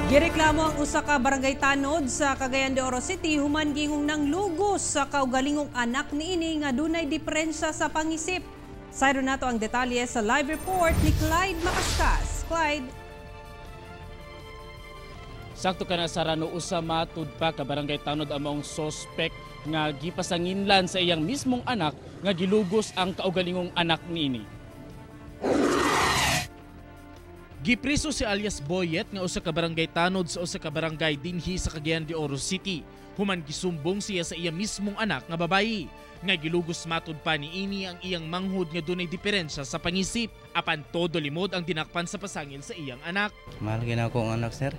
Gireklamo ang usa ka barangay tanod sa Cagayan de Oro City human gingong nanglugos sa kaugalingong anak niini nga dunay diferensya sa pangisip. Sayro nato ang detalye sa live report ni Clyde Macascas. Clyde. Sakto ka na, Sara, no, usa matud pa ka barangay tanod ang maong sospek nga gipasanginlan sa iyang mismong anak nga gilugos ang kaugalingong anak niini. Gipriso si alias Boyet nga usa ka barangay tanod sa usa ka barangay dinhi sa Cagayan de Oro City. Human gisumbong siya sa iya mismong anak nga babayi nga gilugos matud pa niini ang iyang manghud nga dunay diferensya sa pangisip. Apan todo limod ang dinakpan sa pasangil sa iyang anak. Mahal gina ako ang anak, sir.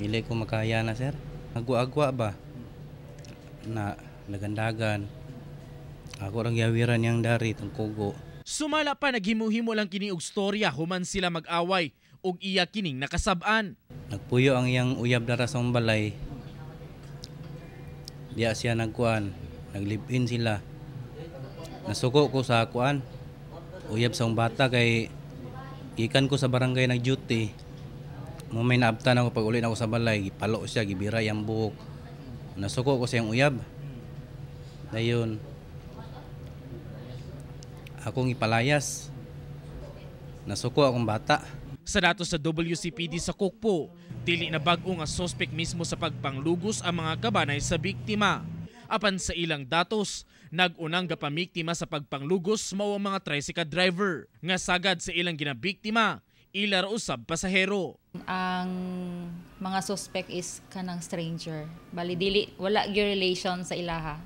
Dili ko makaya na, sir. Agwa-agwa ba? Na nagandagan. Ako rang giawiran niyang dari tong kugo. Sumala pa, naghimo-himo lang kini og storya human sila mag-away ug iya kining nakasab-an. Nagpuyo ang iyang uyab dara sa balay. Diya siya nagkuan, nag-live-in sila. Nasuko ko sa kuan. Uyab sa bata kay gikan ko sa barangay nag-duty. Mo may naabtan ako pag uli na ako sa balay, gipalo siya, gibira iyang buhok. Nasuko ko sa iyang uyab. Dayon akong ipalayas. Nasuko akong bata. Sa datos sa WCPD sa Kukpo, dili na bag-o nga sospek mismo sa pagpanglugos ang mga kabanay sa biktima. Apan sa ilang datos, nag-unang gapamiktima sa pagpanglugos mao ang mga tricycle driver nga sagad sa ilang ginabiktima, ila ra usab pasahero. Ang mga suspect is kanang stranger. Bali dili, wala gyud relation sa ilaha.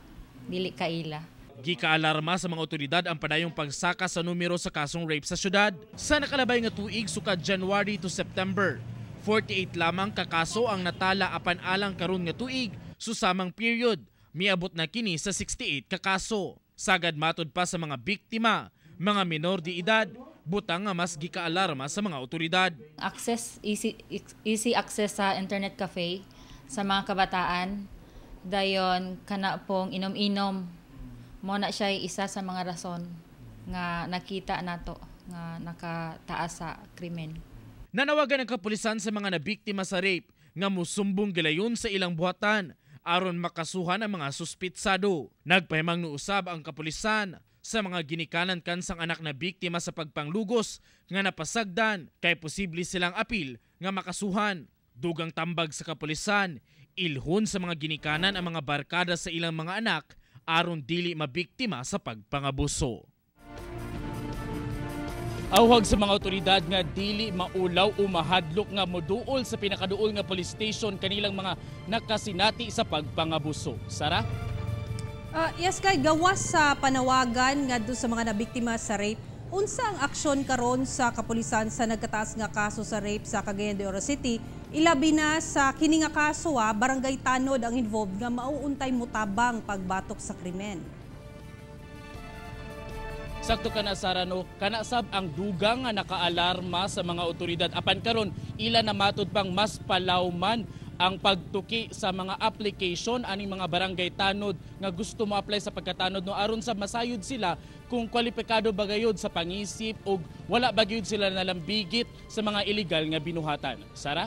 Dili kaila. Gikaalarma sa mga otoridad ang padayong pagsaka sa numero sa kasong rape sa syudad. Sa nakalabay nga tuig sukad January to September, 48 lamang ka kaso ang natala, apan alang karon nga tuig, susamang period, miabot na kini sa 68 ka kaso. Sagad matud pa sa mga biktima, mga minor de edad, butang nga mas gikaalarma sa mga otoridad. Access easy easy access sa internet cafe sa mga kabataan. Dayon kana pong inom-inom, mo na siya isa sa mga rason nga nakita nato nga nakataas sa krimen. Nanawagan ang kapulisan sa mga nabiktima sa rape nga musumbong gilayon sa ilang buhatan aron makasuhan ang mga suspitsado. Nagpahimangno usab ang kapulisan sa mga ginikanan kansang anak na biktima sa pagpanglugos nga napasagdan kay posible silang apil nga makasuhan. Dugang tambag sa kapulisan, ilhon sa mga ginikanan ang mga barkada sa ilang mga anak aron dili mabiktima sa pagpangabuso. Awhag sa mga otoridad nga dili maulaw o mahadlok nga moduol sa pinakaduol nga police station kanilang mga nakasinati sa pagpangabuso. Sara? Yes, kay gawas sa panawagan ngadto sa mga nabiktima sa rape, unsa ang aksyon karon sa kapulisan sa nagkataas nga kaso sa rape sa Cagayan de Oro City? Ilabi na sa kini nga kaso, barangay tanod ang involved nga mauuntay mutabang pagbatok sa krimen. Sakto ka na, Sara, no, kana sab ang dugang nga nakaalarma sa mga otoridad. Apan karon ila na matud pang mas palawman ang pagtuki sa mga application aning mga barangay tanod nga gusto mo apply sa pagkatanod, no, aron sa masayod sila kung kwalipikado ba gayud sa pangisip o wala ba gayud sila nalambigit sa mga illegal nga binuhatan. Sara?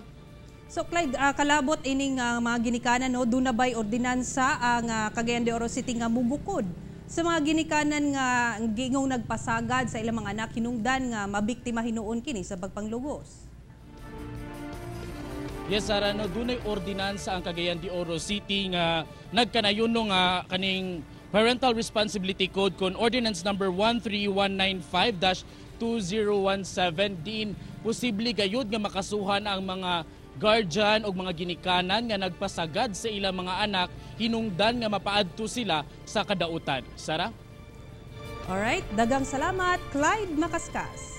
So Clyde, kalabot ining mga ginikanan, no, duna bay ordinansa ang Cagayan de Oro City nga mubukod sa mga ginikanan nga gingong nagpasagad sa ilang mga anak hinungdan nga mabiktima hinuon kini sa pagpanglugos? Yes, Sara, no, dunay ordinansa ang Cagayan de Oro City nga nagkanayon, no, nga kaning Parental Responsibility Code kon Ordinance Number 13195-2017, din posible gayud nga makasuhan ang mga guardian o mga ginikanan nga nagpasagad sa ilang mga anak hinungdan nga mapaadto sila sa kadautan. Sara? Alright, dagang salamat, Clyde Macascas.